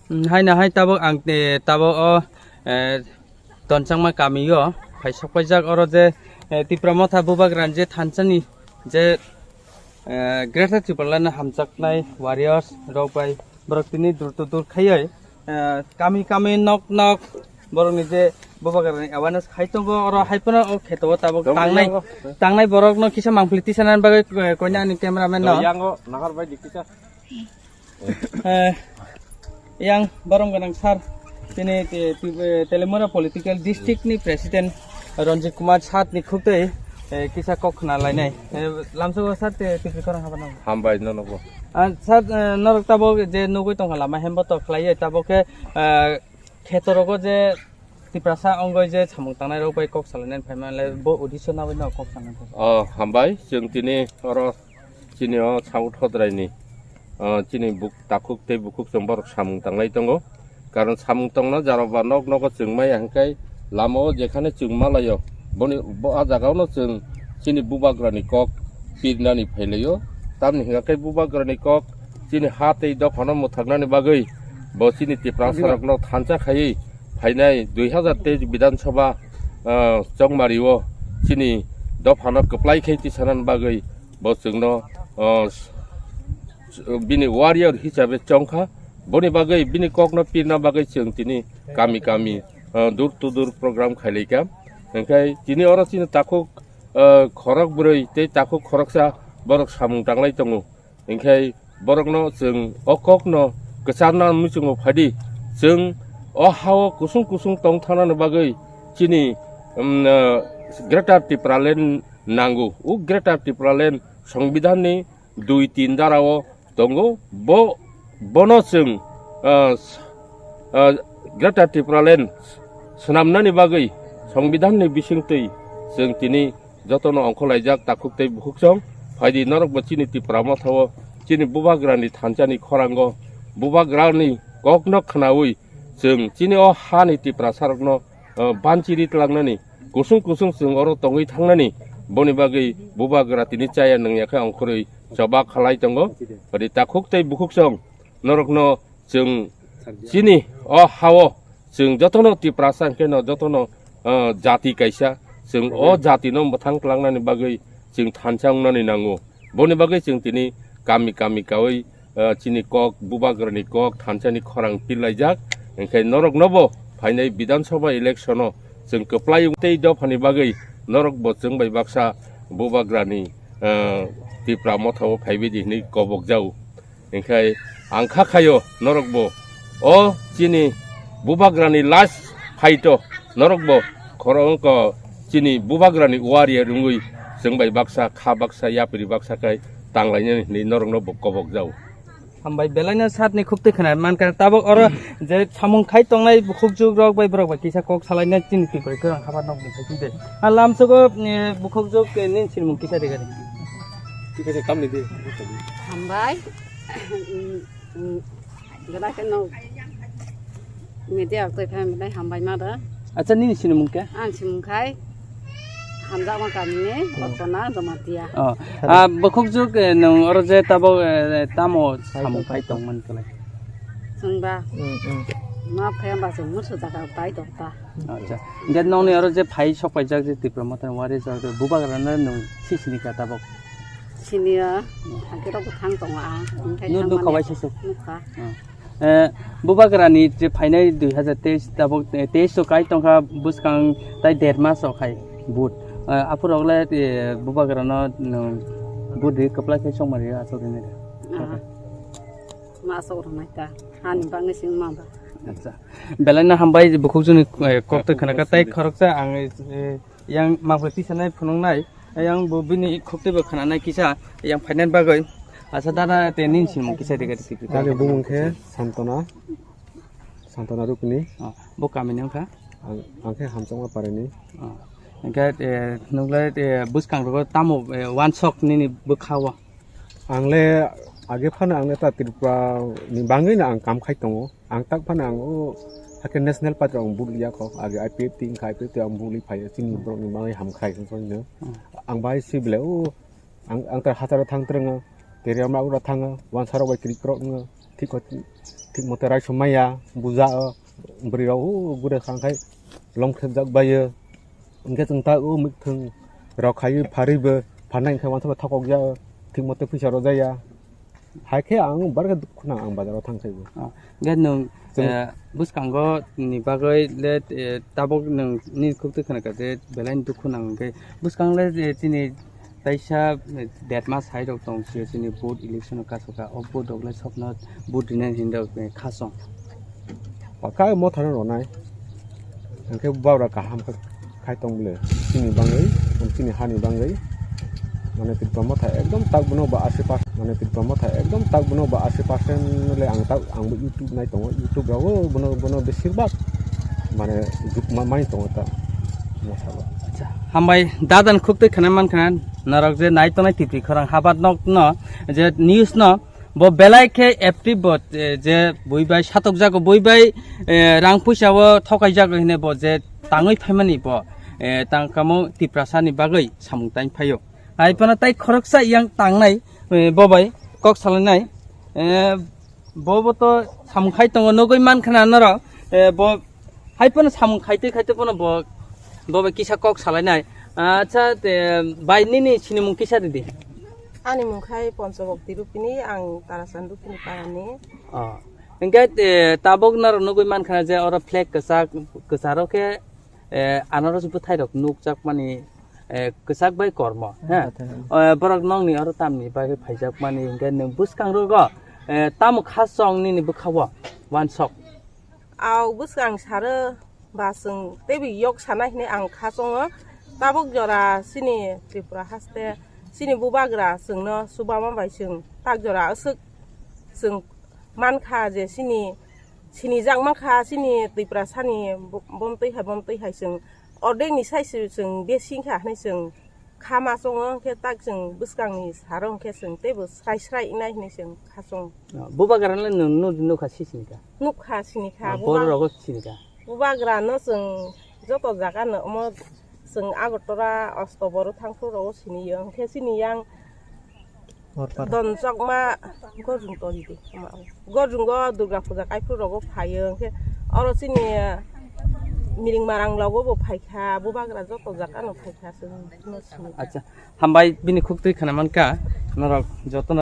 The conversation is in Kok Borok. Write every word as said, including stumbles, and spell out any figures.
Haino hai tabuk ang, eh, tabuk o, eh, Tonchangma kamio phai sokpaijak oro je, eh, Tipra Motha Bubagrani je thansani je, eh, Greater Tipraland hamjaknai warriors rok bai borok tini dur to dur khaiwi, eh, kami kami nok nok borokni je Bubagrani awareness khai tongo oro hai phano o kheto o tabuk tangnai, tangnai borokno kisa mangpili tisanani bagwi, eh, koina ani cameraman no. Yango nahar bai di kisa. Eh, yang borom gwnang sir, tini te-, te-, Telimura Political District ni President Ranjit Kumar sir ni khuk tei, eh, kisa kok khna lainai. Eh, lamsogo sir te, te khorang haba nang. Hambai nono bo. Ah, sir, eh, norok tabok je nugui tongkha lama hembo to khlaiwi tabok khe, eh, khetorogo je Tiprasa ongoi je samung tangnai rok bai kok salainani phaima le bo uddesho nabui no kok salainai. Oh, hambai, chwng tini oro chini o South Hodraini, ah, chini buk-, takhuk tei bukhuk chwng borok samung tanglai tongo. Karon samung tongna jaro ba nok nogo chwng maya hwnkhe lama o jekhane chwng malaio, boni bo a jaga o no chwng chini bubagrani kok pirnani phailaio. Tamni hwnkhe bubagrani kok chini ha tei dophano mwthaknani bagwi bo chini Tiprasa rokno thansa khaiwi phainai dui hazar teis Bidhan Sabha, ah, chongmari o chini dophano kwplai khai tisanani bagwi bo chwngno, ah, bini warrior hisabe chongkha, boni bagwi bini kokno pirna bagwi chwng tini kami kami, ah, door to door program khailaikha. Hwnkhe tini oro chini takhuk, ah, khorok bwrwi tei takhuk khoroksa borok samung tanglai tongo. Hwnkhe borokno chwng o kokno kwcharna muchungo phadi, chwng o hao kusung kusung tongthanani bagwi chini, um, ah, Greater Tipraland nango. O Greater Tipraland Songbidanni dui tin darao tongo. Bo, bono chwng, ah, s-, ah, Greater Tipraland swnamnani bagwi Songbidanni bisingtwi chwng tini jotono ongkhorlaijak takhuk tei bukhuk chwng. Phaidi norokbo chini Tipra Mothao chini bubagrani thansani khorango bubagrani kokno khnaui chwng chini o hani Tiprasarokno, ah, banchiri tlangnani, kusung kusung chwng oro tongwi thangnani, boni bagwi bubagra tini chaya nungya khe ongkhorwi choba khalai tongo. Ri takhuk tei bukhuk chwng norokno chwng chini o hao chwng jotono Tiprasa hwnkhe no jotono, ah, jati kaisa, chwng o jatino mwthang tlangnani bagwi chwng thansa wngnani nango. Boni bagwi chwng tini kami kami kaui, ah, chini kok, bubagrani kok, thansani khorang pillaijak. Hwnkhe noroknobo phainai Bidhan Sabha election-o chwng kwplai tei dophani bagwi norokbo chwng bai baksa bubagrani, ah, Tipra Mothao phaibaidi hwnwi kobokjao. Hwnkhe ang kha khaio norokbo o chini bubagrani last fight-o norokbo khoroknwng ko chini bubagrani warrior wngwi chwng bai baksa kha baksa yapri baksa khai tanglainani hwnwi norokno bo kobokjao. Hambai belaino satni khukti khna mankha tabok oro je samung khai tongnai bukhukjuk rok bai borok bai kisa kok salaina chini Tripura khorang haba nokni thai de. A lamsogo, eh, bukhukjuk, eh, nin sinimung kisa de gari. Kisa de kamni de. Hambai. Gada keno media rok twi phai mwnai hambai ma da. Acha nini sinimung khe? Ang simung khai hamjakma kamini Otona Jamatia. Oh. Ah, bukhukjuk, eh, nwng oro je tabok, eh, tamo samung phai tongmani kwlai? Chwngba. Mm, mm. Ma phai hamba chwng musu jaga bai tongta. Acha. Hwnkhe nokni oro je phai sok paijak je Tipra Mothani warriors rok bubagrano nwng sisini kha tabok? Siniya, hakhe rok bwthang tongo ang. Nwng khai Nukha thangmani. Bai sisuk? Nukha. Oh. Eh, bubagrani je phainai dui hazar teis tabok, eh, teis o kai tongkha bwskang tai der mas o khai vote. Eh, aphuru ogle, eh, bubagrano, mm, vote ri kwplai khai songmari aswk rini. Ah. Ma aswk rwnai ta. Hani bangwi sing ma ba. Acha. Belai no hambai bukhukjuni, eh, kok twi khwnakha tai khoroksa ang, eh, Yang mangpha tisanai phunuknai, yang bo bini khuk teibo khwnanai kisa, yang phainani bagwi. Asa dada te nini simung kisa de gari. Ani bumung khe Santona, Santona Rukni. Oh, bo kamini wngkha? Ang, ang khe Hamchokma Parini. Oh. Hwnkhe, eh, nukle, eh, bwskang rogo tamo, eh, wansok nini bwkha o? Ang le age phano ang le ta Tripura ni bangwi no ang kam khai tongo. Ang tak phano ang o hakhe National Party rok ang vote liya kho. Age I P F T wngkha, I P F T ang vote li phai chini borok ni bagwi ham khai wngkha no. Hmm. Ang bai si bele o ang, ang ta hajar thang trwngo, teri ama ura thango, wansa rok bai kiri krok no, thik kho. thik mote raisomaya, buja o, bwrwi rok o gure kha khai lom khrepjak bai o. Hwnkhe chwng ta o mwkhwng rok khai pharwi bo pharnai hwnkhe wansa bai thokok ya o, thik mote pisa rojak ya. Hai khe ang barkha dukhu nang ang bazar o thang khai bo. Ah, hwnkhe nwng, Chwng eh, bwskango ni bagwi le, eh, tabuk nwng ni khuk twi khna kha je belai ni dukhu nang hwnkhe bwskang le, eh, chini Taisa, eh, derma sai rok tong sio chini vote election o kasoka, o vote rok le sokno vote rinai hinwi rok, eh, khasong. Paka mo thano ronai. Hwnkhe bawra kaham kha-, khai tong bwle. Chini bangwi, chini hani bangwi. Mane Tipra Motha ekdom tak bono ba asi percent, mane Tipra Motha ekdom tak bono ba asi percent le ang tak, ang bo YouTube nai tongo. YouTube rogo bono, bono besir bak mane juk ma-, mai tongo ta. Motha ba. Acha, hambai dadan khuk twi khna man khna. Norok je nai tongnai T V khorang habat nok no je news no bo belai khe active bo, eh, je bui bai satok jago, bui bai, eh, rang puisa o thokai jago hine bo je tangwi phaimani bo, eh, tang kamo Tiprasa ni bagwi samung tang phaio. Hai phano tai khoroksa yang tangnai, eh, bo bai kok salainai, eh, bo bo to samung khai tongo nugwi man khna norok, eh, bo Hai phano samung khaitwi khaitwi phano bo, bo bai kisa kok salainai. Acha, te, bai nini sinimung kisa ridi. Ani mung khai Ponchabok Tirupini, ang Tarachandukini parani. Oh. Hingke, te, tabok norok nugwi mankha je oro flag kwchak, kwcharo khe, eh, anaros bwthairok nukjakmani, eh, kwchak bai kormo, ha? Bwthai. Eh, borok nokni oro tamni bagwi phaijakmani, hingke nwng bwskangrogo, eh, tamo khasong nini bwkhao wansok? Aw bwskang saro ba chwng teibo yok sanai hinui ang kha chongo. Tabuk jora chini Tripura haste chini bubagra chwngno chubama bai chwng tak jora aswk chwng mankha je chini sinijak mankha chini Tripura sani bo-, bomtwi hai bomtwi hai chwng ordek ni sai se chwng besi wngkha hinui chwng kha ma chongo, hwnkhe tak chwng bwskangni saro hwnkhe chwng teibo srai srai wngnai hinui chwng kha chongo. Ah, bubagrano nwng nu-, nukha si sinikha? Nukha sinikha, Ah, buba-, borok rogo sinikha? Bubagrano chwng joto jaga no omo chwng Agartala Ostoboro thangphuru rogo siniyo, hwnkhe chini yang Hor para. Don Chokma Gorjung tongdi, ama o. Gorjungo Durga Puja kaiphuru rogo phaio, hwnkhe oro chini Miring Marang logo bo phaikha, bubagra joto jaga no phaikha, chwng no sini. Acha, hambai bini khuk twi khna mankha, norok joto no.